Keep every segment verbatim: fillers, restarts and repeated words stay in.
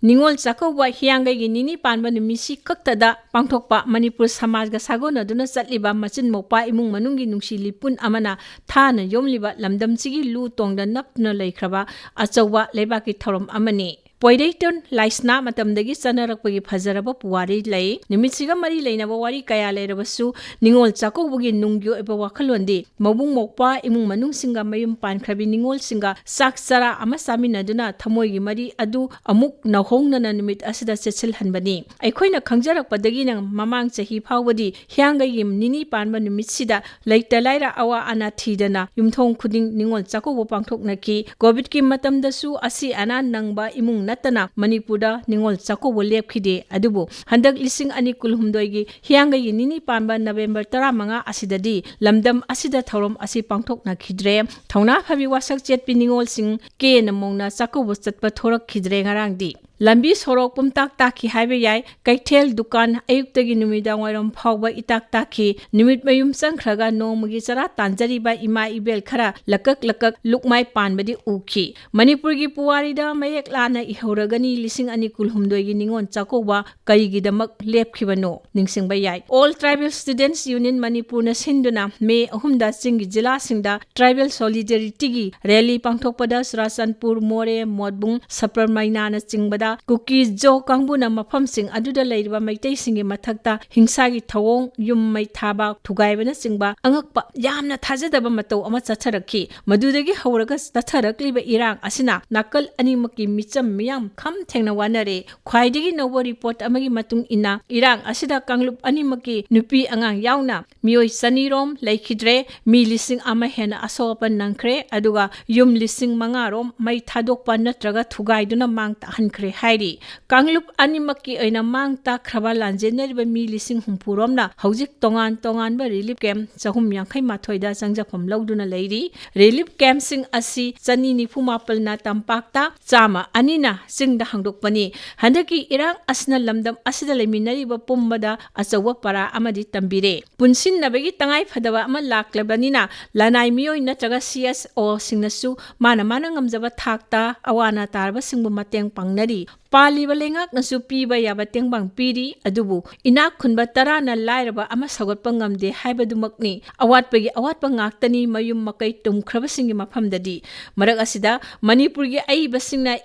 ꯅꯤꯉꯣꯜ ꯆꯥꯛꯀꯧꯕ ꯍꯤꯌꯥꯡꯒꯩꯒꯤ ꯅꯤꯅꯤ ꯄꯥꯟꯕ ꯅꯨꯃꯤꯠꯁꯤ ꯈꯛꯇꯗ ꯄꯥꯡꯊꯣꯛꯄ ꯃꯅꯤꯄꯨꯔ ꯁꯃꯥꯖꯒ ꯁꯥꯒꯣꯟꯅꯗꯨꯅ ꯆꯠꯂꯤꯕ ꯃꯆꯤꯟ ꯃꯧꯄ꯭ꯋꯥ ꯏꯃꯨꯡ ꯃꯅꯨꯡꯒꯤ ꯅꯨꯡꯁꯤ ꯂꯤꯄꯨꯟ ꯑꯃꯅ ꯊꯥꯅ ꯌꯣꯝꯂꯤꯕ ꯂꯝꯗꯝꯁꯤꯒꯤ ꯂꯨ ꯇꯣꯡꯗ ꯅꯞꯇꯨꯅ ꯂꯩꯈ꯭ꯔꯕ ꯑꯆꯧꯕ ꯂꯩꯕꯥꯛꯀꯤ ꯊꯧꯔꯝ ꯑꯃꯅꯤ꯫ ꯄꯣꯏꯔꯩꯇꯣꯟ ꯂꯥꯏꯁꯅꯥ ꯃꯇꯝꯗꯒꯤ ꯆꯠꯅꯔꯛꯄꯒꯤ ꯐꯖꯔꯕ ꯄꯨꯋꯥꯔꯤ ꯂꯩ꯫ ꯅꯨꯃꯤꯠꯁꯤꯒ ꯃꯔꯤ ꯂꯩꯅꯕ ꯋꯥꯔꯤ ꯀꯌꯥ ꯂꯩꯔꯕꯁꯨ, ꯅꯤꯉꯣꯜ ꯆꯥꯛꯀꯧꯕꯒꯤ ꯅꯨꯡꯒꯤ ꯑꯣꯏꯕ ꯋꯥꯈꯜꯂꯣꯟꯗꯤ ꯃꯕꯨꯡ ꯃꯧꯄ꯭ꯋꯥ ꯏꯃꯨꯡ ꯃꯅꯨꯡꯁꯤꯡꯒ ꯃꯌꯨꯝ ꯄꯥꯟꯈ꯭ꯔꯕꯤ ꯅꯤꯉꯣꯜꯁꯤꯡꯒ ꯆꯥꯛ ꯆꯔꯥ ꯑꯃ ꯆꯥꯃꯤꯟꯅꯗꯨꯅ ꯊꯃꯣꯏꯒꯤ ꯃꯔꯤ ꯑꯗꯨ ꯑꯃꯨꯛ ꯅꯧꯍꯧꯅꯅ ꯅꯨꯃꯤꯠ ꯑꯁꯤꯗ ꯆꯦꯠꯁꯤꯜꯍꯟꯕꯅꯤ꯫ ꯑꯩꯈꯣꯏꯅ ꯈꯪꯖꯔꯛꯄꯗꯒꯤꯅ ꯃꯃꯥꯡ ꯆꯍꯤ ꯐꯥꯎꯕꯗꯤ ꯍꯤꯌꯥꯡꯒꯩꯒꯤ ꯅꯤꯅꯤ ꯄꯥꯟꯕ ꯅꯨꯃꯤꯠꯁꯤꯗ ꯂꯩꯇ ꯂꯥꯏꯔ ꯑꯋꯥ ꯑꯅꯥ ꯊꯤꯗꯅ ꯌꯨꯝꯊꯣꯡ ꯈꯨꯗꯤꯡ ꯅꯤꯉꯣꯜ ꯆꯥꯛꯀꯧꯕ ꯄꯥꯡꯊꯣꯛꯅꯈꯤ꯫ ꯀꯣꯚꯤꯗꯀꯤ ꯃꯇꯝꯗꯁꯨ ꯑꯁꯤ ꯑꯅꯥ ꯅꯪꯕ ꯏꯃꯨꯡ ꯅꯠꯇꯅ ꯃꯅꯤꯄꯨꯔꯗ ꯅꯤꯉꯣꯜ ꯆꯥꯛꯀꯧꯕ ꯂꯦꯞꯈꯤꯗꯦ꯫ ꯑꯗꯨꯕꯨ ꯍꯟꯗꯛ ꯂꯤꯁꯤꯡ ꯑꯅꯤ ꯀꯨꯟꯍꯨꯝꯗꯣꯏꯒꯤ ꯍꯤꯌꯥꯡꯒꯩꯒꯤ ꯅꯤꯅꯤ ꯄꯥꯟꯕ ꯅꯕꯦꯝꯕꯔ ꯇꯔꯥꯃꯉꯥ ꯑꯁꯤꯗꯗꯤ ꯂꯝꯗꯝ ꯑꯁꯤꯗ ꯊꯧꯔꯝ ꯑꯁꯤ ꯄꯥꯡꯊꯣꯛꯅꯈꯤꯗ꯭ꯔꯦ꯫ ꯊꯧꯅꯥ ꯐꯕꯤ ꯋꯥꯁꯛ ꯆꯦꯠꯄꯤ ꯅꯤꯉꯣꯜꯁꯤꯡ ꯀꯦꯅ ꯃꯧꯅ ꯆꯥꯛꯀꯧꯕ ꯆꯠꯄ ꯊꯣꯔꯛꯈꯤꯗ꯭ꯔꯦ ꯉꯔꯥꯡꯗꯤ꯫ ꯂꯝꯕꯤ ꯁꯣꯔꯣꯛ ꯄꯨꯝꯇꯥꯛ ꯇꯥꯛꯈꯤ ꯍꯥꯏꯕ ꯌꯥꯏ꯫ ꯀꯩꯊꯦꯜ ꯗꯨꯀꯥꯟ ꯑꯌꯨꯛꯇꯒꯤ ꯅꯨꯃꯤꯗꯥꯡ ꯋꯥꯏꯔꯝ ꯐꯥꯎꯕ ꯏꯇꯥꯛ ꯇꯥꯛꯈꯤ꯫ ꯅꯨꯃꯤꯠ ꯃꯌꯨꯝ ꯆꯪꯈ꯭ꯔꯒ ꯅꯣꯡꯃꯒꯤ ꯆꯔꯥ ꯇꯥꯟꯖꯔꯤꯕ ꯏꯃꯥ ꯏꯕꯦꯜ ꯈꯔ ꯂꯀꯛ ꯂꯀꯛ ꯂꯨꯛꯃꯥꯏ ꯄꯥꯟꯕꯗꯤ ꯎꯈꯤ꯫ ꯃꯅꯤꯄꯨꯔꯒꯤ ꯄꯨꯋꯥꯔꯤꯗ ꯃꯌꯦꯛ ꯂꯥꯅ ꯏꯍꯧꯔꯒꯅꯤ ꯂꯤꯁꯤꯡ ꯑꯅꯤ ꯀꯨꯟꯍꯨꯝꯗꯣꯏꯒꯤ ꯅꯤꯉꯣꯜ ꯆꯥꯛꯀꯧꯕ ꯀꯔꯤꯒꯤꯗꯃꯛ ꯂꯦꯞꯈꯤꯕꯅꯣ ꯅꯤꯡꯁꯤꯡꯕ ꯌꯥꯏ꯫ All Tribal Students Union ꯃꯅꯤꯄꯨꯔꯅ ꯁꯤꯟꯗꯨꯅ ꯃꯦ ꯑꯍꯨꯝꯗ ꯆꯤꯡꯒꯤ ꯖꯤꯂꯥꯁꯤꯡꯗ Tribal Solidarityꯒꯤ rally ꯄꯥꯡꯊꯣꯛꯄꯗ ꯆꯨꯔꯥꯆꯥꯟꯄꯨꯔ, ꯃꯣꯔꯦ, ꯃꯣꯠꯕꯨꯡ, ꯁꯄꯔꯃꯩꯅꯥꯅ ꯆꯤꯡꯕꯗ ꯀꯨꯀꯤ ꯖꯣ ꯀꯥꯡꯕꯨꯅ ꯃꯐꯝꯁꯤꯡ ꯑꯗꯨꯗ ꯂꯩꯔꯤꯕ ꯃꯩꯇꯩꯁꯤꯡꯒꯤ ꯃꯊꯛꯇ ꯍꯤꯡꯁꯥꯒꯤ ꯊꯧꯑꯣꯡ, ꯌꯨꯝ ꯃꯩ ꯊꯥꯕ, ꯊꯨꯒꯥꯏꯕꯅꯆꯤꯡꯕ ꯑꯉꯛꯄ ꯌꯥꯝꯅ ꯊꯥꯖꯗꯕ ꯃꯇꯧ ꯑꯃ ꯆꯠꯊꯔꯛꯈꯤ꯫ ꯃꯗꯨꯗꯒꯤ ꯍꯧꯔꯒ ꯆꯠꯊꯔꯛꯂꯤꯕ ꯏꯔꯥꯡ ꯑꯁꯤꯅ ꯅꯥꯀꯜ ꯑꯅꯤꯃꯛꯀꯤ ꯃꯤꯆꯝ ꯃꯤꯌꯥꯝ ꯈꯝ ꯊꯦꯡꯅ ꯋꯥꯅꯔꯦ꯫ ꯈ꯭ꯋꯥꯏꯗꯒꯤ ꯅꯧꯕ report ꯑꯃꯒꯤ ꯃꯇꯨꯡ ꯏꯟꯅ, ꯏꯔꯥꯡ ꯑꯁꯤꯗ ꯀꯥꯡꯂꯨꯞ ꯑꯅꯤꯃꯛꯀꯤ ꯅꯨꯄꯤ ꯑꯉꯥꯡ ꯌꯥꯎꯅ ꯃꯤꯑꯣꯏ ꯆꯅꯤ ꯔꯣꯝ ꯂꯩꯈꯤꯗ꯭ꯔꯦ, ꯃꯤ ꯂꯤꯁꯤꯡ ꯑꯃ ꯍꯦꯟꯅ ꯑꯁꯣꯛ ꯑꯄꯟ ꯅꯪꯈ꯭ꯔꯦ, ꯑꯗꯨꯒ ꯌꯨꯝ ꯂꯤꯁꯤꯡ ꯃꯉꯥ ꯔꯣꯝ ꯃꯩ ꯊꯥꯗꯣꯛꯄ ꯅꯠꯇ꯭ꯔꯒ ꯊꯨꯒꯥꯏꯗꯨꯅ ꯃꯥꯡ ꯇꯥꯛꯍꯟꯈ꯭ꯔꯦ ꯍꯥꯏꯔꯤ꯫ ꯀꯥꯡꯂꯨꯞ ꯑꯅꯤꯃꯛꯀꯤ ꯑꯣꯏꯅ ꯃꯥꯡ ꯇꯥꯛꯈ꯭ꯔꯕ ꯂꯥꯟꯖꯦꯟꯅꯔꯤꯕ ꯃꯤ ꯂꯤꯁꯤꯡ ꯍꯨꯝꯐꯨ ꯔꯣꯝꯅ ꯍꯧꯖꯤꯛ ꯇꯣꯉꯥꯟ ꯇꯣꯉꯥꯟꯕ relief camp ꯆꯍꯨꯝ ꯌꯥꯡꯈꯩ ꯃꯥꯊꯣꯏꯗ ꯆꯪꯖꯐꯝ ꯂꯧꯗꯨꯅ ꯂꯩꯔꯤ꯫ Relief campꯁꯤꯡ ꯑꯁꯤ ꯆꯅꯤ ꯅꯤꯐꯨ ꯃꯥꯄꯜꯅ ꯇꯝꯄꯥꯛꯇ, ꯆꯥꯝꯃ ꯑꯅꯤꯅ ꯆꯤꯡꯗ ꯍꯥꯡꯗꯣꯛꯄꯅꯤ꯫ ꯍꯟꯗꯛꯀꯤ ꯏꯔꯥꯡ ꯑꯁꯤꯅ ꯂꯝꯗꯝ ꯑꯁꯤꯗ ꯂꯩꯃꯤꯟꯅꯔꯤꯕ ꯄꯨꯝꯕꯗ ꯑꯆꯧꯕ ꯄꯔꯥ ꯑꯃꯗꯤ ꯇꯝꯕꯤꯔꯦ꯫ ꯄꯨꯟꯁꯤꯟꯅꯕꯒꯤ ꯇꯉꯥꯏ ꯐꯗꯕ ꯑꯃ ꯂꯥꯛꯂꯕꯅꯤꯅ, ꯂꯅꯥꯏ ꯃꯤꯑꯣꯏ ꯅꯠꯇ꯭ꯔꯒ CSOꯁꯤꯡꯅꯁꯨ ꯃꯥꯅ ꯃꯥꯅ ꯉꯝꯖꯕ ꯊꯥꯛꯇ ꯑꯋꯥ ꯑꯅꯥ ꯇꯥꯔꯕꯁꯤꯡꯕꯨ ꯃꯇꯦꯡ ꯄꯥꯡꯅꯔꯤ꯫ ꯄꯥꯜꯂꯤꯕ ꯂꯩꯉꯥꯛꯅꯁꯨ ꯄꯤꯕ ꯌꯥꯕ ꯇꯦꯡꯕꯥꯡ ꯄꯤꯔꯤ, ꯑꯗꯨꯕꯨ ꯏꯅꯥꯛ ꯈꯨꯟꯕ ꯇꯔꯥꯅ ꯂꯥꯏꯔꯕ ꯑꯃ ꯁꯧꯒꯠꯄ ꯉꯝꯗꯦ ꯍꯥꯏꯕꯗꯨꯃꯛꯅꯤ꯫ ꯑꯋꯥꯠꯄꯒꯤ ꯑꯋꯥꯠꯄ ꯉꯥꯛꯇꯅꯤ, ꯃꯌꯨꯝ ꯃꯀꯩ ꯇꯨꯝꯈ꯭ꯔꯕꯁꯤꯡꯒꯤ ꯃꯐꯝꯗꯗꯤ꯫ ꯃꯔꯛ ꯑꯁꯤꯗ ꯃꯅꯤꯄꯨꯔꯒꯤ ꯑꯏꯕꯁꯤꯡꯅ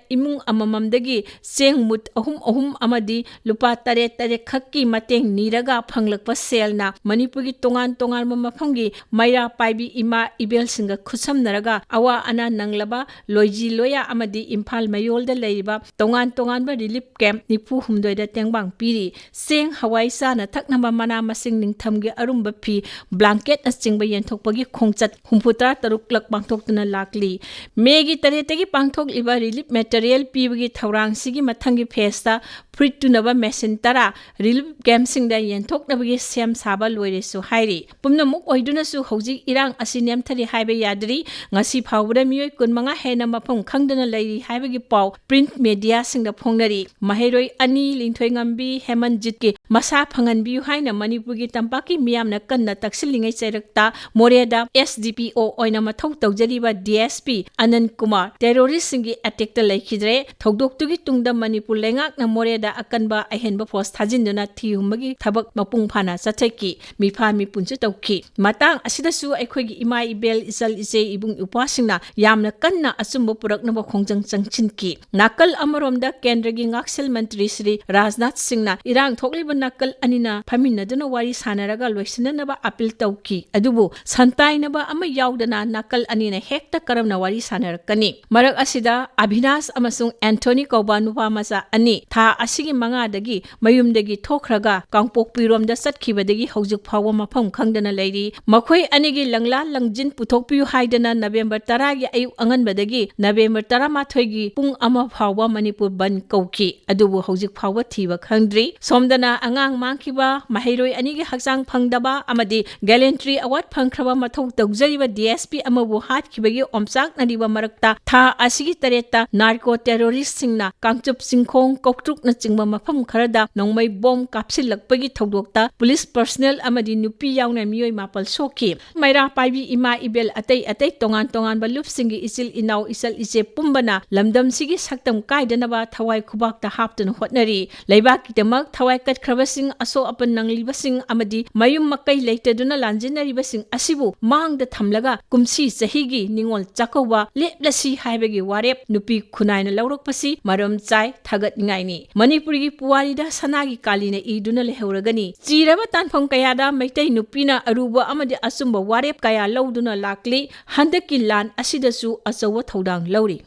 ꯏꯃꯨꯡ ꯑꯃꯃꯝꯗꯒꯤ ꯆꯦꯡ ꯃꯨꯠ ꯑꯍꯨꯝ ꯑꯍꯨꯝ ꯑꯃꯗꯤ ꯂꯨꯄꯥ ꯇꯔꯦꯠ ꯇꯔꯦꯠ ꯈꯛꯀꯤ ꯃꯇꯦꯡ ꯅꯤꯔꯒ ꯐꯪꯂꯛꯄ ꯁꯦꯜꯅ ꯃꯅꯤꯄꯨꯔꯒꯤ ꯇꯣꯉꯥꯟ ꯇꯣꯉꯥꯟꯕ ꯃꯐꯝꯒꯤ ꯃꯩꯔꯥ ꯄꯥꯏꯕꯤ ꯏꯃꯥ ꯏꯕꯦꯜꯁꯤꯡꯒ ꯈꯨꯠꯁꯝꯅꯔꯒ ꯑꯋꯥ ꯑꯅꯥ ꯅꯪꯂꯕ ꯂꯣꯏꯖꯤ ꯂꯣꯌꯥ ꯑꯃꯗꯤ ꯏꯝꯐꯥꯜ ꯃꯌꯣꯜꯗ ꯂꯩꯔꯤꯕ ꯇꯣꯉꯥꯟ ꯇꯣꯉꯥꯟꯕ ꯔꯤꯂꯤꯐ ꯀꯦꯝꯞ ꯅꯤꯐꯨ ꯍꯨꯝꯗꯣꯏꯗ ꯇꯦꯡꯕꯥꯡ ꯄꯤꯔꯤ꯫ ꯆꯦꯡ, ꯍꯋꯥꯏ, ꯆꯥꯅ ꯊꯛꯅꯕ ꯃꯅꯥ ꯃꯁꯤꯡ, ꯅꯤꯡꯊꯝꯒꯤ ꯑꯔꯨꯝꯕ ꯐꯤ, ꯕ꯭ꯂꯥꯡꯀꯦꯠꯅꯆꯤꯡꯕ ꯌꯦꯟꯊꯣꯛꯄꯒꯤ ꯈꯣꯡꯆꯠ ꯍꯨꯝꯐꯨꯇꯔꯥ ꯇꯔꯨꯛꯂꯛ ꯄꯥꯡꯊꯣꯛꯇꯨꯅ ꯂꯥꯛꯂꯤ꯫ ꯃꯦꯒꯤ ꯇꯔꯦꯠꯇꯒꯤ ꯄꯥꯡꯊꯣꯛꯂꯤꯕ ꯔꯤꯂꯤꯐ ꯃꯦꯇꯔꯤꯌꯦꯜ ꯄꯤꯕꯒꯤ ꯊꯧꯔꯥꯡꯁꯤꯒꯤ ꯃꯊꯪꯒꯤ ꯐꯦꯁꯇ ꯐꯨꯔꯤꯠ ꯇꯨꯅꯕ ꯃꯦꯁꯤꯟ ꯇꯔꯥ ꯔꯤꯂꯤꯐ ꯀꯦꯝꯞꯁꯤꯡꯗ ꯌꯦꯟꯊꯣꯛꯅꯕꯒꯤ ꯁꯦꯝ ꯁꯥꯕ ꯂꯣꯏꯔꯦꯁꯨ ꯍꯥꯏꯔꯤ꯫ ꯄꯨꯝꯅꯃꯛ ꯑꯣꯏꯗꯨꯅꯁꯨ ꯍꯧꯖꯤꯛ ꯏꯔꯥꯡ ꯑꯁꯤ ꯅꯦꯝꯊꯔꯦ ꯍꯥꯏꯕ ꯌꯥꯗ꯭ꯔꯤ꯫ ꯉꯁꯤ ꯐꯥꯎꯕꯗ ꯃꯤꯑꯣꯏ ꯀꯨꯟꯃꯉꯥ ꯍꯦꯟꯅ ꯃꯐꯝ ꯈꯪꯗꯅ ꯂꯩꯔꯤ ꯍꯥꯏꯕꯒꯤ ꯄꯥꯎ ꯄ꯭ꯔꯤꯟꯠ ꯃꯦꯗꯤꯌꯥꯁꯤꯡꯗ ꯐꯣꯡꯅꯔꯤ꯫ ꯃꯍꯩꯔꯣꯏ ꯑꯅꯤ ꯂꯤꯡꯊꯣꯏꯉꯝꯕꯤ ꯍꯦꯃꯟꯖꯤꯠꯀꯤ ꯃꯁꯥ ꯐꯪꯍꯟꯕꯤꯌꯨ ꯍꯥꯏꯅ ꯃꯅꯤꯄꯨꯔꯒꯤ ꯇꯝꯄꯥꯛꯀꯤ ꯃꯤꯌꯥꯝꯅ ꯀꯟꯅ ꯇꯛꯁꯤꯜꯂꯤꯉꯩ ꯆꯩꯔꯛꯇ ꯃꯣꯔꯦꯗ ꯑꯦꯁ ꯗꯤ ꯄꯤ ꯑꯣ ꯑꯣꯏꯅ ꯃꯊꯧ ꯇꯧꯖꯔꯤꯕ ꯗꯤ ꯑꯦꯁ ꯄꯤ ꯑꯅꯟ ꯀꯨꯃꯥꯔ ꯇꯦꯔꯣꯔꯤꯁꯁꯤꯡꯒꯤ ꯑꯦꯇꯦꯛꯇ ꯂꯩꯈꯤꯗ꯭ꯔꯦ꯫ ꯊꯧꯗꯣꯛꯇꯨꯒꯤ ꯇꯨꯡꯗ ꯃꯅꯤꯄꯨꯔ ꯂꯩꯉꯥꯛꯅ ꯃꯣꯔꯦꯗ ꯑꯀꯟꯕ ꯑꯍꯦꯟꯕ ꯐꯣꯔꯁ ꯊꯥꯖꯤꯟꯗꯨꯅ ꯊꯤ ꯍꯨꯝꯕꯒꯤ ꯊꯕꯛ ꯃꯄꯨꯡ ꯐꯥꯅ ꯆꯠꯊꯈꯤ꯫ ꯃꯤꯐꯥ ꯃꯤꯄꯨꯟꯁꯨ ꯇꯧꯈꯤ꯫ ꯃꯇꯥꯡ ꯑꯁꯤꯗꯁꯨ ꯑꯩꯈꯣꯏꯒꯤ ꯏꯃꯥ ꯏꯕꯦꯜ, ꯏꯆꯜ ꯏꯆꯦ, ꯏꯕꯨꯡ ꯏꯄ꯭ꯋꯥꯁꯤꯡꯅ ꯌꯥꯝꯅ ꯀꯟꯅ ꯑꯆꯨꯝꯕ ꯄꯨꯔꯛꯅꯕ ꯈꯣꯡꯖꯪ ꯆꯪꯁꯤꯟꯈꯤ꯫ ꯅꯥꯀꯜ ꯑꯃꯔꯣꯝꯗ ꯀꯦꯟꯗ꯭ꯔꯒꯤ ꯉꯥꯛꯁꯦꯜ ꯃꯟꯇ꯭ꯔꯤ ꯁ꯭ꯔꯤ ꯔꯥꯖꯅꯥꯊ ꯁꯤꯡꯅ ꯏꯔꯥꯡ ꯊꯣꯛꯂꯤꯕ ꯅꯥꯀꯜ ꯑꯅꯤꯅ ꯐꯝꯃꯤꯟꯅꯗꯨꯅ ꯋꯥꯔꯤ ꯁꯥꯟꯅꯔꯒ ꯂꯣꯏꯁꯤꯟꯅꯅꯕ ꯑꯄꯤꯜ ꯇꯧꯈꯤ꯫ ꯑꯗꯨꯕꯨ ꯁꯟꯇꯥꯏꯅꯕ ꯑꯃ ꯌꯥꯎꯗꯅ ꯅꯥꯀꯜ ꯑꯅꯤꯅ ꯍꯦꯛꯇ ꯀꯔꯝꯅ ꯋꯥꯔꯤ ꯁꯥꯟꯅꯔꯛꯀꯅꯤ? ꯃꯔꯛ ꯑꯁꯤꯗ ꯑꯚꯤꯅꯥꯁ ꯑꯃꯁꯨꯡ ꯑꯦꯟꯊꯣꯅꯤ ꯀꯧꯕ ꯅꯨꯄꯥ ꯃꯆꯥ ꯑꯅꯤ ꯊꯥ ꯑꯁꯤꯒꯤ ꯃꯉꯥꯗꯒꯤ ꯃꯌꯨꯝꯗꯒꯤ ꯊꯣꯛꯈ꯭ꯔꯒ ꯀꯥꯡꯄꯣꯛꯄꯤꯔꯣꯝꯗ ꯆꯠꯈꯤꯕꯗꯒꯤ ꯍꯧꯖꯤꯛ ꯐꯥꯎꯕ ꯃꯐꯝ ꯈꯪꯗꯅ ꯂꯩꯔꯤ꯫ ꯃꯈꯣꯏ ꯑꯅꯤꯒꯤ ꯂꯪꯂꯥ ꯂꯪꯖꯤꯟ ꯄꯨꯊꯣꯛꯄꯤꯌꯨ ꯍꯥꯏꯗꯅ ꯅꯕꯦꯝꯕꯔ ꯇꯔꯥꯒꯤ ꯑꯌꯨꯛ ꯑꯉꯟꯕꯗꯒꯤ ꯅꯕꯦꯝꯕꯔ ꯇꯔꯥꯃꯥꯊꯣꯏꯒꯤ ꯄꯨꯡ ꯑꯃ ꯐꯥꯎꯕ ꯃꯅꯤꯄꯨꯔ ꯕꯟꯗ ꯀꯧꯈꯤ꯫ ꯑꯗꯨꯕꯨ ꯍꯧꯖꯤꯛ ꯐꯥꯎꯕ ꯊꯤꯕ ꯈꯪꯗ꯭ꯔꯤ꯫ ꯁꯣꯝꯗꯅ ꯑꯉꯥꯡ ꯃꯥꯡꯈꯤꯕ, ꯃꯍꯩꯔꯣꯏ ꯑꯅꯤꯒꯤ ꯍꯛꯆꯥꯡ ꯐꯪꯗꯕ ꯑꯃꯗꯤ ꯒꯦꯂꯦꯟꯇ꯭ꯔꯤ ꯑꯦꯋꯥꯔꯗ ꯐꯪꯈ꯭ꯔꯕ ꯃꯊꯧ ꯇꯧꯖꯔꯤꯕ ꯗꯤ ꯑꯦꯁ ꯄꯤ ꯑꯃꯕꯨ ꯍꯥꯠꯈꯤꯕꯒꯤ ꯑꯣꯝꯆꯥꯛꯅꯔꯤꯕ ꯃꯔꯛꯇ ꯊꯥ ꯑꯁꯤꯒꯤ ꯇꯔꯦꯠꯇ ꯅꯥꯔꯀꯣ ꯇꯦꯔꯣꯔꯤꯁꯁꯤꯡꯅ ꯀꯥꯡꯆꯨꯞ ꯆꯤꯡꯈꯣꯡ ꯀꯧꯇ꯭ꯔꯨꯛꯅꯆꯤꯡꯕ ꯃꯐꯝ ꯈꯔꯗ ꯅꯣꯡꯃꯩ ꯕꯣꯝ ꯀꯥꯞꯁꯤꯜꯂꯛꯄꯒꯤ ꯊꯧꯗꯣꯛꯇ ꯄꯨꯂꯤꯁ ꯄꯔꯁꯅꯦꯜ ꯑꯃꯗꯤ ꯅꯨꯄꯤ ꯌꯥꯎꯅ ꯃꯤꯑꯣꯏ ꯃꯥꯄꯜ ꯁꯣꯛꯈꯤ꯫ ꯃꯩꯔꯥ ꯄꯥꯏꯕꯤ ꯏꯃꯥ ꯏꯕꯦꯜ ꯑꯇꯩ ꯑꯇꯩ ꯇꯣꯉꯥꯟ ꯇꯣꯉꯥꯟꯕ ꯂꯨꯞꯁꯤꯡꯒꯤ ꯏꯆꯤꯜ ꯏꯅꯥꯎ ꯏꯆꯜ ꯏꯆꯦ ꯄꯨꯝꯕꯅ ꯂꯝꯗꯝꯁꯤꯒꯤ ꯁꯛꯇꯝ ꯀꯥꯏꯗꯅꯕ ꯊꯋꯥꯏ ꯈꯨꯕꯥꯛꯇ ꯍꯥꯞꯇꯨꯅ ꯍꯣꯠꯅꯔꯤ꯫ ꯂꯩꯕꯥꯛꯀꯤꯗꯃꯛ ꯊꯋꯥꯏ ꯀꯠꯈ꯭ꯔꯕꯁꯤꯡ, ꯑꯁꯣꯛ ꯑꯄꯟ ꯅꯪꯂꯤꯕꯁꯤꯡ ꯑꯃꯗꯤ ꯃꯌꯨꯝ ꯃꯀꯩ ꯂꯩꯇꯗꯨꯅ ꯂꯥꯟꯖꯦꯟꯅꯔꯤꯕꯁꯤꯡ ꯑꯁꯤꯕꯨ ꯃꯥꯡꯗ ꯊꯝꯂꯒ ꯀꯨꯝꯁꯤ ꯆꯍꯤꯒꯤ ꯅꯤꯉꯣꯜ ꯆꯥꯛꯀꯧꯕ ꯂꯦꯞꯂꯁꯤ ꯍꯥꯏꯕꯒꯤ ꯋꯥꯔꯦꯞ ꯅꯨꯄꯤ ꯈꯨꯟꯅꯥꯏꯅ ꯂꯧꯔꯛꯄꯁꯤ ꯃꯔꯝ ꯆꯥꯏ, ꯊꯥꯒꯠꯅꯤꯡꯉꯥꯏꯅꯤ꯫ ꯃꯅꯤꯄꯨꯔꯒꯤ ꯄꯨꯋꯥꯔꯤꯗ ꯁꯅꯥꯒꯤ ꯀꯥꯂꯤꯅ ꯏꯗꯨꯅ ꯂꯩꯍꯧꯔꯒꯅꯤ꯫ ꯆꯤꯔꯕ ꯇꯥꯟꯐꯝ ꯀꯌꯥꯗ ꯃꯩꯇꯩ ꯅꯨꯄꯤꯅ ꯑꯔꯨꯕ ꯑꯃꯗꯤ ꯑꯆꯨꯝꯕ ꯋꯥꯔꯦꯞ ꯀꯌꯥ ꯂꯧꯗꯨꯅ ꯂꯥꯛꯂꯤ꯫ ꯍꯟꯗꯛꯀꯤ ꯂꯥꯟ ꯑꯁꯤꯗꯁꯨ ꯑꯆꯧꯕ ꯊꯧꯗꯥꯡ ꯂꯧꯔꯤ꯫